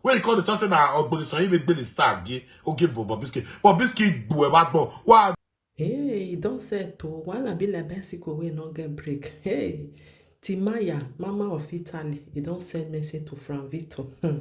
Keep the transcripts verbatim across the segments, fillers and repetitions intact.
But you call the person na Ogboni Sanyi wey gbele star ge oge bo Bobrisky. Bobrisky gbu e wa gbon. Wa Hey, e don set o. Wahala be like bicycle wey no get brake. Hey, Timaya, mama of Italy, e don send message to Fran Victor. Hmm.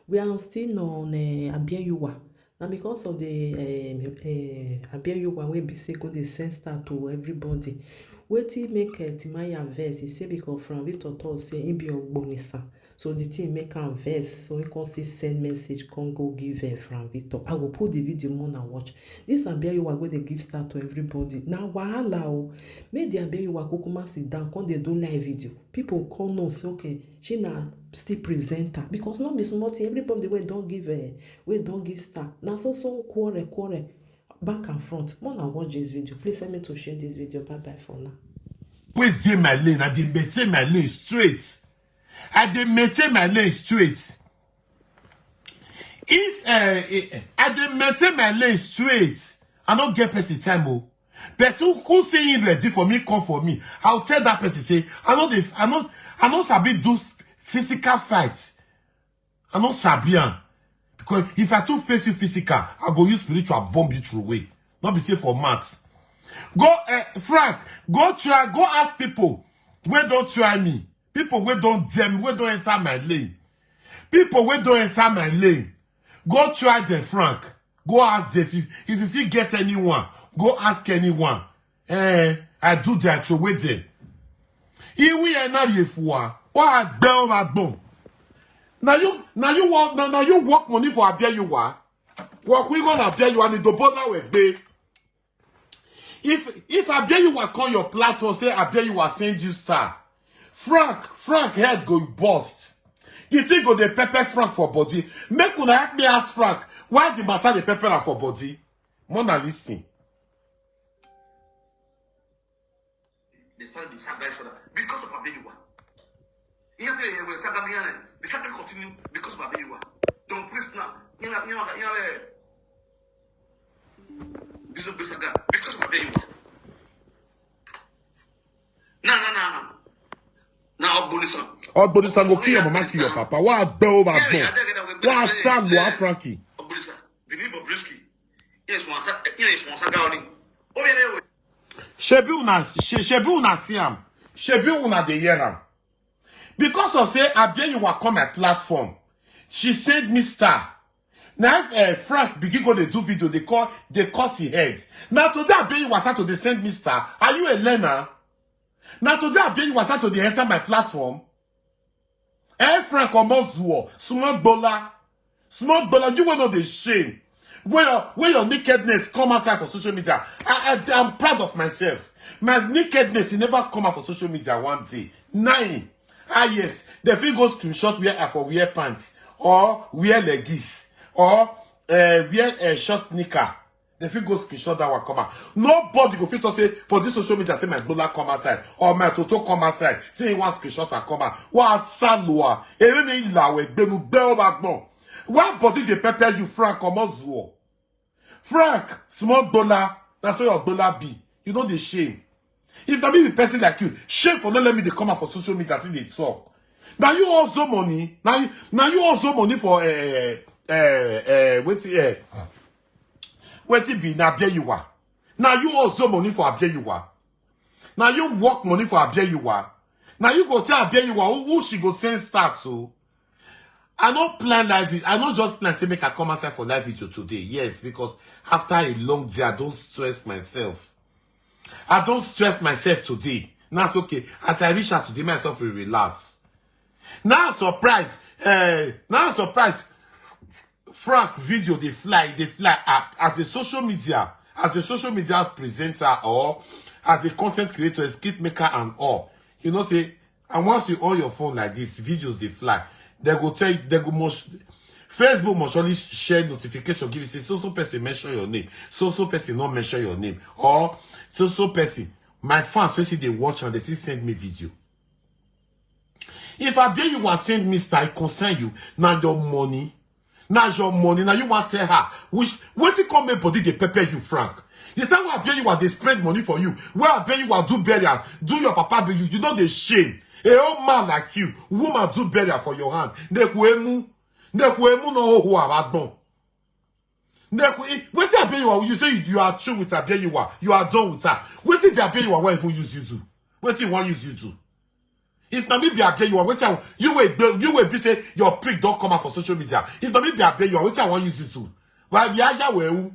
We are still on uh, Abieyuwa. Na because of the um, uh, Abieyuwa wey be say go dey send star to everybody. Wetin make uh, Timaya vex? He say because Fran Victor talk say he be Ogbonisa. So the thing make am vex. So he come still send message, come go give uh, Fran Victor. I go put the video more na watch. This Abieyuwa go dey give star to everybody. Na wahala o. Make the Abieyuwa kukuma sit down, come dey do live video. People come know say okay, she na still presenter because no be small thing. Everybody wey don give uh, wey don give star na so so quarrel quarrel back and front. More na watch this video. Please help me to share this video. Bye bye for now. Always dey my lane. I dey maintain my lane straight. I dey maintain my lane straight. If uh, I dey maintain my lane straight, I no get person time o. But who, who say him ready for me, come for me? I'll tell that person say I no dey, I no, I no sabi do physical fight. I no sabi am. Because if I too face you physical, I go use spiritual bomb you through way. Not be safe for mouth. Go, uh, Frank, go try, go ask people wey don try me. People wey don dem, wey don enter my lane. People wey don enter my lane. Go try them, Frank. Go ask them. If, if you fit get anyone, go ask anyone. Eh, I do their throw away them. Iwi ena ye fua. Wa gbẹ o ma gbọn. Now you, now you work, now, now you work money for Abieyuwa. Work we gonna Abieyuwa ni dobo na we gbe. If if Abieyuwa come your platform say Abieyuwa send you star, Frank Frank head go burst. The thing go dey pepper Frank for body. Make una help me ask Frank why the matter dey pepper am for body. Mona listen. They started to saga each other because of Abieyuwa. You hear the saga, the saga continue because of Abieyuwa. Don't press now. You know, you know, you know. This is saga because of Abieyuwa. No, no, no. Now Ogbonisa. Ogbonisa go kill your mama, kill your papa. Wa gbẹ o ma gbọn. Wa Sam, wa Frankie. Ogbonisa. Bini Bobrisky. Yes, one saga. Yes, one saga. Oh yeah, yeah. Shebi una, she- shebi una see am. Shebi una dey hear am. Because of say Abieyuwa come my platform, she send me star. Now if uh, Frank begin go dey do video, they call, they curse his head. Now today Abieyuwa start to dey send me star. Are you a learner? Now today Abieyuwa start to dey enter my platform. Eh, Frank Omozuo, small gbola. Small gbola, you will not dey shame. Where your, where your nakedness come outside for social media. I, I, I'm proud of myself. My nakedness, it never come out for social media one day. Nine. Ah, yes. They fit go screenshot where I for wear pants or wear leggings or uh, wear a short knicker. They fit go screenshot that one come out. Nobody go fit talk say for this social media say my gbola come outside or my toto come outside. Say he want screenshot and come out. Wa salua. Ere ni la we gbenu gbe o ba gbon. Why body dey pepper you, Frank Omozuo? Frank, small gbola. That's how your gbola be. You know the shame. If na me be person like you, shame for not let me dey come out for social media see dey talk. Now you also money. Now you, now you also money for uh, uh, uh, wetin uh, wetin be na Abieyuwa. Now you also money for Abieyuwa. Now you work money for Abieyuwa. Now you go tell Abieyuwa who, who she go send star to. I no plan live video. I no just plan say make I come outside for live video today. Yes, because after a long day, I don't stress myself. I don't stress myself today. That's okay. As I reach out today, myself will relax. Now surprise. Uh, now surprise. Frank video they fly, they fly up as a social media, as a social media presenter or as a content creator, a skit maker and all. You know, say, and once you on your phone like this, videos they fly. They go tell you, they go much. Facebook must surely share notification. Give you say so so person mention your name, so so person not mention your name, or so so person. My fans, person they watch and they see send me video. If Abieyuwa send me star, I concern you. Now your money. Now your money. Now you want tell her. Which, what you come make body they pepper you, Frank? The time where Abieyuwa they spend money for you. Where Abieyuwa do burial, do your papa be you. You know they shame. A old man like you, woman do burial for your hand. They kuemu. Nekwe mu no ho abagbon. Nekwe, wetin Abiyewa, you say you are through with Abiyewa, you are done with her. Wetin the Abiyewa wan even use you do? Wetin he wan use you do? If na me be Abiyewa, wetin I, you wey be, you wey be say your prick don come out for social media. If na me be Abiyewa, wetin I wan use you do? Well, the Aja wey who?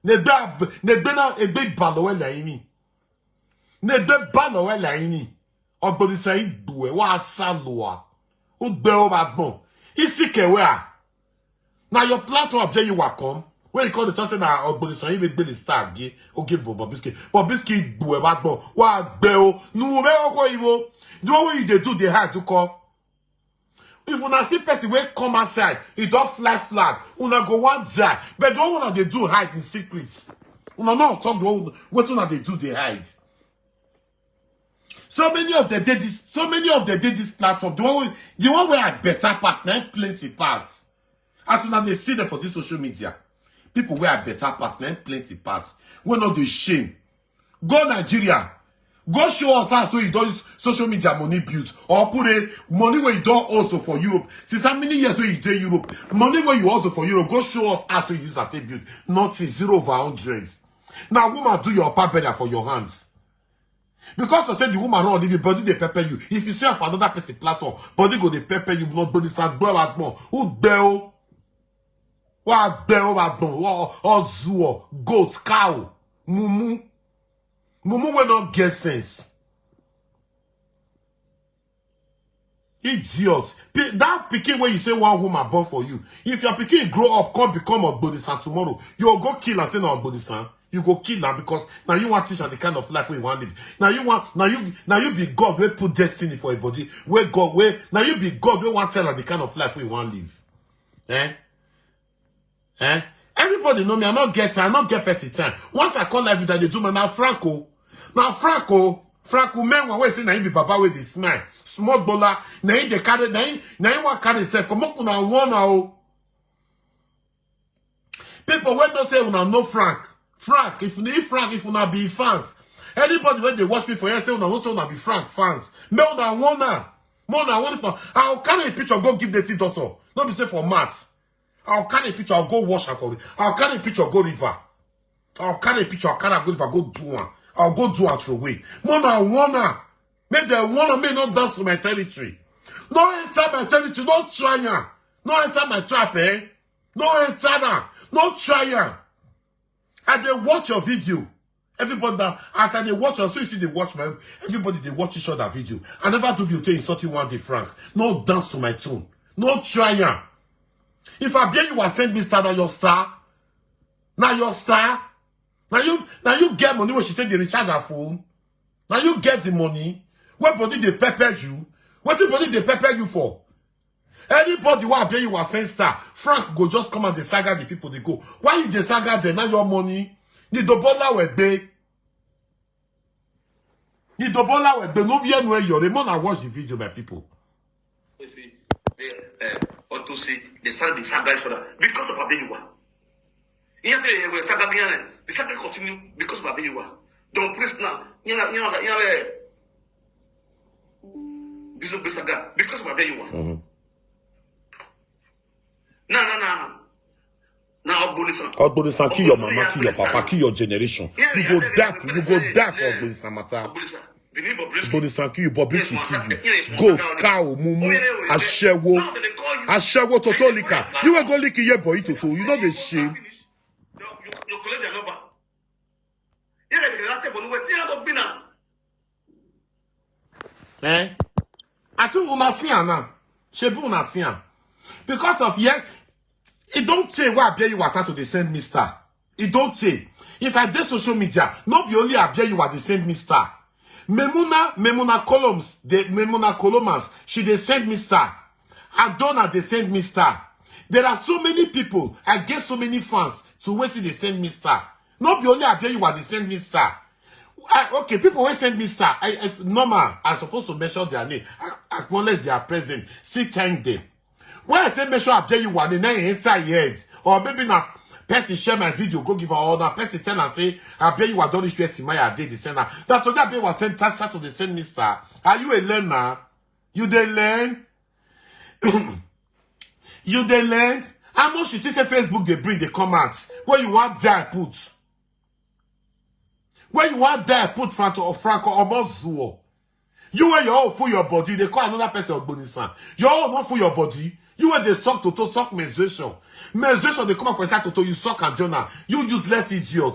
Negbe, negbe na, egbe balowe la ini. Negbe balowe la ini. Ogbonisa igbuwe, wa saloa. Ugbe o bagbon. Isi kewe a. Na your platform Abiyewa come. When you call the person na Ogbonisa, you make Billy star ge, okay, Bo-, Bobrisky. Bobrisky igbuwe bagbon. Wa gbe o. Nu me oko iwo. The one wey you dey do, dey hide to call. If una see person wey come outside, he don fly flag, una go wan die. But the one una dey do hide in secret. Una no talk the one, wetin una dey do dey hide. So many of them dey this, so many of them dey this platform. The one wey, the one wey I better pass, na him plenty pass. As una dey see them for this social media, people wey I better pass, na him plenty pass. Wey no dey shame. Go Nigeria. Go show us how so you don use social media money build. Or put a money wey you don also for Europe. Since how many years wey you dey Europe? Money wey you also for Europe. Go show us how so you use that build. Nothing, zero over hundred. Now, woman, do your papa burial for your hands. Because I said the woman run, if your body dey pepper you. If you say for another person platform, body go dey pepper you. Not body sad, bro, like more. Who bell? Wa bell, wa don. Or, or zuo. Goat, cow, mumu. Mumu wey no get sense. Idiot. Pi-, that pikin wey you say one woman born for you. If your pikin grow up, come become Ogbonisan tomorrow, you go kill and say na Ogbonisan. You go kill am because now you want teach her the kind of life we want live. Now you want, now you, now you be God wey put destiny for a body. Where God, where now you be God wey want tell her the kind of life we want live. Eh? Eh? Everybody know me. I not get time. I not get person time. Once I call live with that, they do my now Franco. Now Franco, Franco, man, one way say now he be Baba with the smile. Small bowler. Now he dey carry, now he, now he want carry himself. Come up now one now. People wey no say una know Frank. Frank, if you need Frank, if una be fans. Anybody wey dey watch me for here, say una no say una be Frank fans. Me una wanna. Me una want for. I'll carry a picture, go give the thing doctor. No be say for mat. I'll carry a picture, I'll go wash her for it. I'll carry a picture, go river. I'll carry a picture, I'll carry am go river, go do one. I'll go do am throw away. Me una wanna. Make them wanna me not dance to my territory. No enter my territory, no try am. No enter my trap, eh? No enter am. No try am. I dey watch your video. Everybody now, as I dey watch am, so you see dey watch my, everybody dey watch each other video. I never do video tell insulting one day, Frank. No dance to my tune. No try am. If Abiyewa send me star, na your star. Na your star. Now you, now you get money when she take the recharge her phone. Now you get the money. Where body dey pepper you? What the body dey pepper you for? Anybody who Abiyewa send star, Frank go just come and dey saga the people they go. Why you dey saga them? Now your money. Ni dobola we be. Ni dobola we be. No be anywhere you're. Remember, I watch the video, my people. If he, eh, eh, Otosi, they started the saga each other because of Abiyewa. You have to, eh, saga again. The saga continue because of Abiyewa. Don't press now. You know, you know, you know, eh, Bisu Bisaga because of Abiyewa. Mhm. No, no, no. Now, Ogbonisan. Ogbonisan, kill your mama, kill your papa, kill your generation. You go die, you go die for Ogbonisan matter. Ogbonisan. Benin Bobrisky. Ogbonisan kill you, Bobrisky Yes, kill Master. You. Yes, Goat, Master. Cow, Mumu, Oh, yeah, yeah, yeah. Ashewo, Now they call you. Ashewo, They Totolika. call You will go lick your boy Toto. You know the shame. You, you, you collect their number. Yeah, they can say, but no, wait, see how they be now. Eh? I think una see am now. Shebi una see am. Because of here, it don't say why Abiyewa start to dey send me star. It don't say. If I dey social media, no be only Abiyewa dey send me star. Memuna, Memuna Columns, the Memuna Columns, she dey send me star. Adona dey send me star. There are so many people. I get so many fans to wey still dey send me star. No be only Abiyewa dey send me star. I, okay, people wey send me star, I, I, normal, I supposed to mention their name, I acknowledge their presence, still thank them. When I say mention Abiyewa name, na him enter your head. Or maybe na person share my video, go give her, or na person tell her say Abiyewa don reach where Timaya dey, dey send her. That today Abiyewa send, start to dey send me star. Are you a learner? You dey learn? You dey learn? How much you think say Facebook dey bring dey come out? Where you wan die put? Where you wan die put Franco or Franco Omozuo? You wey your own full your body, dey call another person Ogbonisan. Your own no full your body. You wey dey suck toto, suck menstruation. Menstruation dey come out for inside toto, you suck and join am. You useless idiot.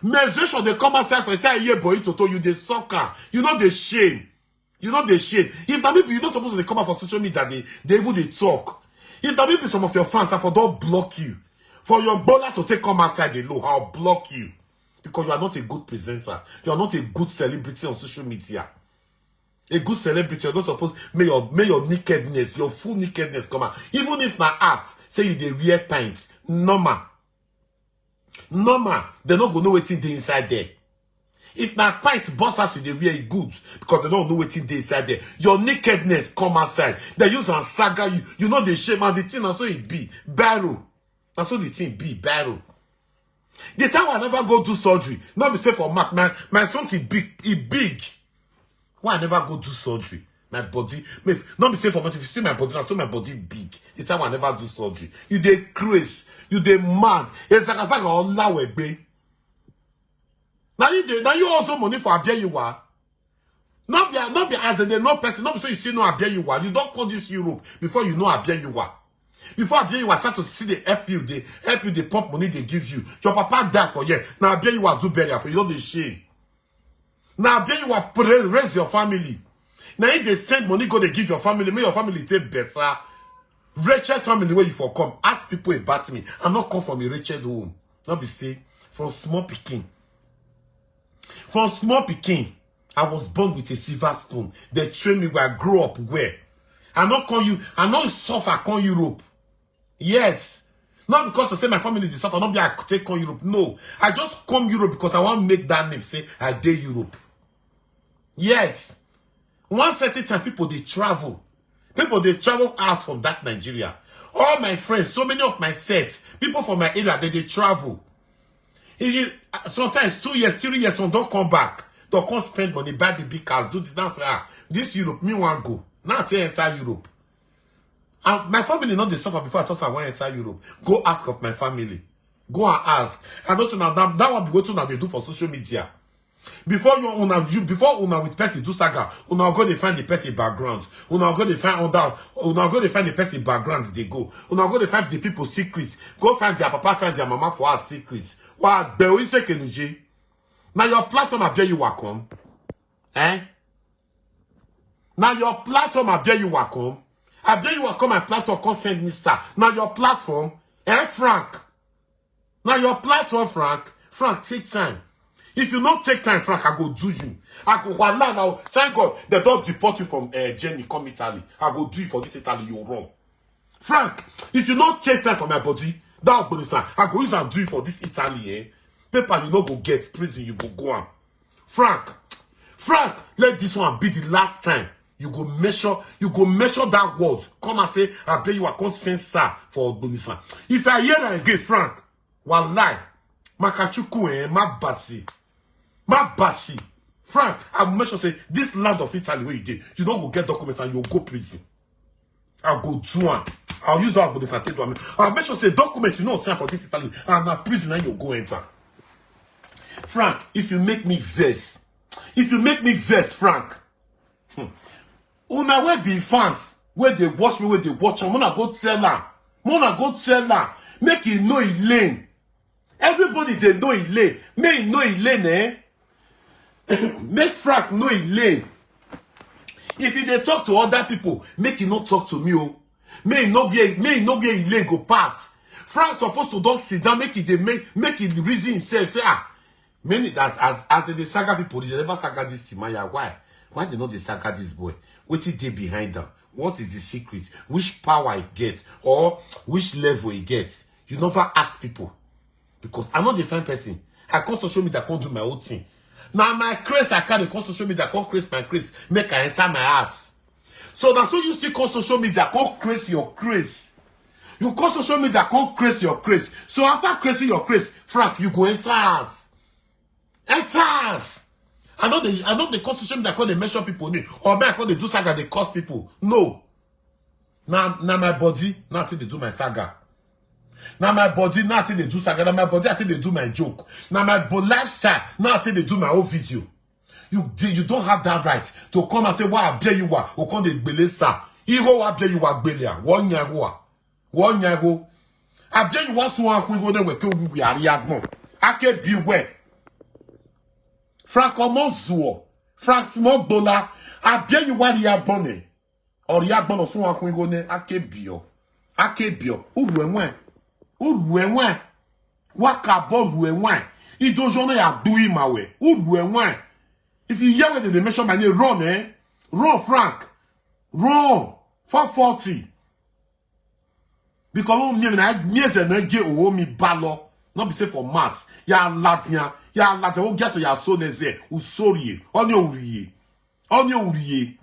Menstruation dey come outside for inside your body toto, you dey suck am. You no dey shame. You no dey shame. If na me be you, no suppose to dey come out for social media dey dey even dey talk. If na me be some of your fans, I for don block you. For your brother to take come outside alone, I'll block you. Because you are not a good presenter. You are not a good celebrity on social media. A good celebrity, you're not supposed may your may your nakedness, your full nakedness come out. Even if na half, say you dey wear pants, normal. Normal, they no go know wetin dey inside there. If na pants burst as you dey wear, e good, because they no know wetin dey inside there. Your nakedness come outside. They use and saga you. You know the shame and the thing, na so e be. Barrow. Na so the thing be, barrow. The time I never go do surgery, not be say for mark, my, my something big, e big. Why I never go do surgery? My body, me, not be say for much, if you see my body, na so my body big. The time I never do surgery. You dey craze, you dey mad. Ezakazaga Olawegbe. Now you dey, now you also money for Abia you are. Not be, not be as they know person, not be so you see no Abia you are. You don't come this Europe before you know Abia you are. Before Abia you are start to see they help you, they help you, they pump money they give you. Your papa die for you. Now Abia you are do burial for you, don't dey shame. Now Abia you are pray, raise your family. Now if they send money, go they give your family, make your family take better. Wretched family where you for come. Ask people about me. I not come from a wretched home. Not be say from small picking. From small picking, I was born with a silver spoon. They train me where I grew up where. I not call you, I not suffer come Europe. Yes. Not because to say my family dey suffer, not be I take come Europe. No. I just come Europe because I want make that name say I dey Europe. Yes. One certain time people dey travel. People dey travel out from that Nigeria. All my friends, so many of my set, people from my area, they dey travel. If you, sometimes two years, three years, some don't come back. They come spend money, buy the big cars, do this, now say, ah, this Europe, me wan go. Now they enter Europe. And my family not dey suffer before I talk say I wan enter Europe. Go ask of my family. Go and ask. I don't know now that, that one be wetin una dey do for social media. Before you una you before una with person do saga, una go dey find the person background. Una go dey find under, una go dey find the person background they go. Una go dey find the people secret. Go find their papa, find their mama for our secret. Wa be o ise kenuje. Now your platform appear you are come. Eh? Now your platform appear you are come. Appear you are come my platform, come send me star. Now your platform, eh, Frank? Now your platform, Frank? Frank, take time. If you not take time, Frank, I go do you. I go wala now. Thank God they don't deport you from uh, Germany, come Italy. I go do you for this Italy, you wrong. Frank, if you not take time for my body, that Ogbonisa, I go use and do you for this Italy, eh? Paper you no go get, prison you go go on. Frank, Frank, let this one be the last time. You go measure, you go measure that word. Come and say, I bet you are come send star for Ogbonisa. If I hear that again, Frank, wallahi, Makachuku, eh, my basi. My basi. Frank, I will make sure say this land of Italy where you dey, you don't go get documents and you go prison. I go do one. I'll use that Ogbonisa take do am. I'll make sure say documents you know sign for this Italy and na prison and you go enter. Frank, if you make me vex, if you make me vex, Frank, hmm, una wey be fans, wey dey watch me, wey dey watch am, una go tell am, una go tell am, make e know e lane. Everybody dey know e lane, make e know e lane, eh? Make Frank know e lane. If he dey talk to other people, make he no talk to me, oh. Make he no get, make he no get e lane go pass. Frank supposed to don sit down, make he dey make, make he reason himself, say, ah, many as as as they dey saga people, they never saga this thing, Maya. Why? Why they no dey saga this boy? Wetin dey behind am? What is the secret? Which power he get or which level he get? You never ask people. Because I no dey find person. I come social media come do my own thing. Na my craze I carry come social media come craze my craze. Make I enter my ass. So na so you still come social media come craze your craze. You come social media come craze your craze. So after crazing your craze, Frank, you go enter ass. Enter ass. I no dey I no dey come social media come dey mention people name. Or make I come dey do saga dey curse people. No. Na na my body, na take dey do my saga. Na my body, na take dey do saga. Na my body, I take dey do my joke. Na my bo lifestyle, na take dey do my own video. You dey- you don't have that right to come and say, "Why Abeyuwa?" O come dey gbele star. Iho wa Abeyuwa gbele a. Wo nya iho a. Wo nya iho. Abeyuwa sun ahun iho ne weke uwi ari agbon. Ake bi we. Frank Omozuo. Frank Smogbola. Abeyuwa ri agbon ne. Ori agbon lo sun ahun iho ne. Ake bi o. Ake bi o. Uru enwe. Uru enwe. Waka bo uru enwe. Idojo ne ya du imawe. Uru enwe. If you hear where they dey mention my name, run, eh? Run, Frank. Run. Four forty. Because when me na me ze no ge owo mi balo. Not be say for maths. Ya latia. Ya latia. O get ya so ne ze. Usori. Onye uriye. Onye uriye.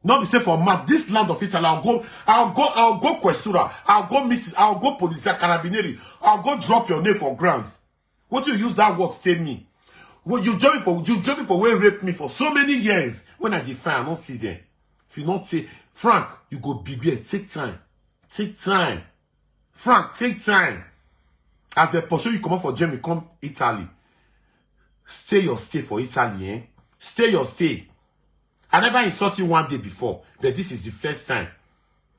Not be say for math. This land of Italy, I'll go, I'll go, I'll go Questura. I'll go meet, I'll go Polizia Carabinieri. I'll go drop your name for ground. What you use that word to tell me? Well, you join people, you join people will rape me for so many years. When I define, I don't see them. If you don't take Frank, you go beware. Take time. Take time. Frank, take time. As they pursue you, come out for Germany, come Italy. Stay your stay for Italy, eh? Stay your stay. I never insult you one day before, but this is the first time.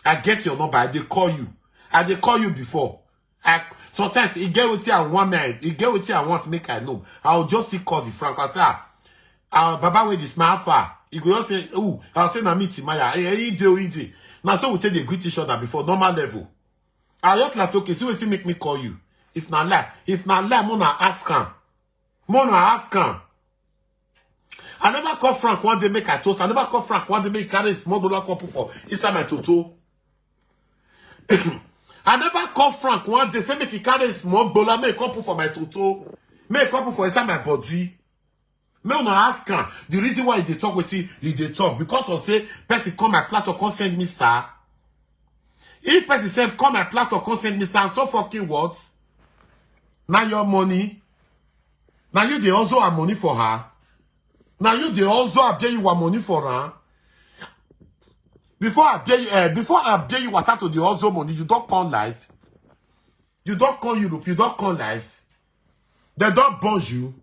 I get your number. I dey call you. I dey call you before. I sometimes e get wetin I want, man. E get wetin I want make I know. I will just still call the Frank. I say, ah, uh, Baba, where this man far? He go just say, oh, I'll say na me Timaya. Hey, hey, he dey, he dey. Now so we take dey greet each other before normal level. I just like, okay, see wetin make me call you. If na lie, if na lie, mona ask am. Mona ask am. I never call Frank one day make I toast. I never call Frank one day make he carry small dollar couple for inside my toto. I never call Frank one day say make he carry small dollar make he couple for my toto. Make he couple for inside my body. Me una ask am the reason why he dey talk wetin he dey talk because of say person come my platform come send me star. If person send come my platform come send me star, so fucking what? Na your money. Na you dey hustle her money for her. Na you dey hustle Abeyuwa money for her. Before Abey, uh, before Abeyuwa start to dey hustle money, you don come live. You don come Europe. You don come live. They don burn you.